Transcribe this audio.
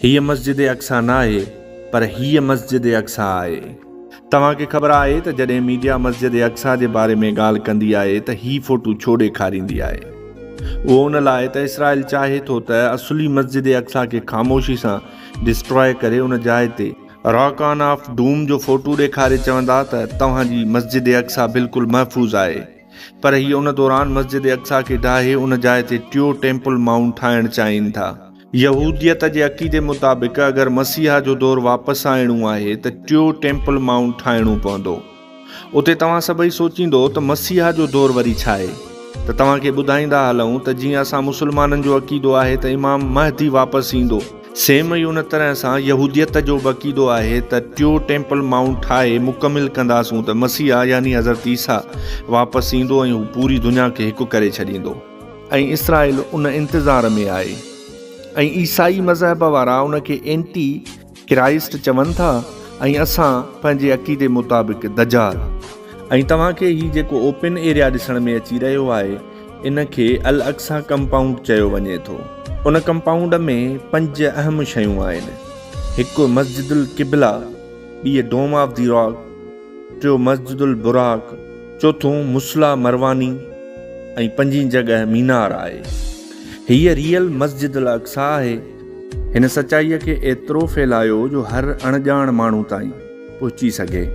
هيء مسجد اقصيٰ ناهي پر هيء مسجد اقصيٰ آهي. توهان کي خبر آهي ته جڏهن ميڊيا مسجد اقصيٰ جي باري ۾ ڳالهه ڪندي آهي ته هي فوٽو ڇو ڏيکاريندي آهي؟ اهو ان لاء ته اسرائيل چاهي ٿو ته اصلي مسجد اقصيٰ کي خاموشي سان ڊسٽراء ڪري ان جاء تي راڪ آن آف ڊوم جو فوٽو ڏيکاري چوندا ته توهان جي مسجد اقصيٰ بلڪل محفوظ آهي پر هي ان دوران مسجد اقصيٰ کي ڊاهي ان جاء تي ٽيو ٽيمپل مائونٽ ٺاهڻ چاهين ٿا. يهوديت جي عقيدي مطابق اگر مسيحا جو دور واپس آڻڻو آهي ته ٽيو ٽيمپل مائونٽ ٺاهڻو پوندو. اتي توهان سڀئي سوچيندو ته مسيحا جو دور وري ڇا آهي؟ ته توهان کي ٻڌائيندا هلون ته جيئن اسان مسلمانن جو عقيدو آهي ته امام مهدي واپس ايندو، سيم ئي ان طرح سان يهوديت جو به عقيدو آهي ته ٽيو ٽيمپل مائونٽ ٺاهي مڪمل ڪنداسون ته مسيحا يعني حضرت عيسيٰ واپس ايندو ۽ هو پوري دنيا کي هڪ ڪري ڇڏيندو. ۽ اسرائيل ان انتظار ۾ آهي ۽ عيسائي مذهب وارا ان کي اينٽي ڪرائسٽ چون ٿا ۽ اسان پنهنجي عقيدي مطابق دجال. ۽ توهان کي هي جيڪو اوپن ايريا ڏسڻ ۾ اچي رهيو آهي ان کي الاقصيٰ ڪمپائونڊ چيو وڃي ٿو. ان ڪمپائونڊ ۾ پنج اهم شيون آهن. هڪ مسجد القبله، ٻي ڊوم آف the rock, ٽيو مسجد البراق، چوٿون مصليٰ مرواني ۽ پنجين جڳهه مينار آهي. هيء ريئل مسجد الاقصيٰ آهي. هن سچائيء کي ايترو ڦهلايو جو هر اڻڄاڻ ماڻهو تائين پهچي سگهي.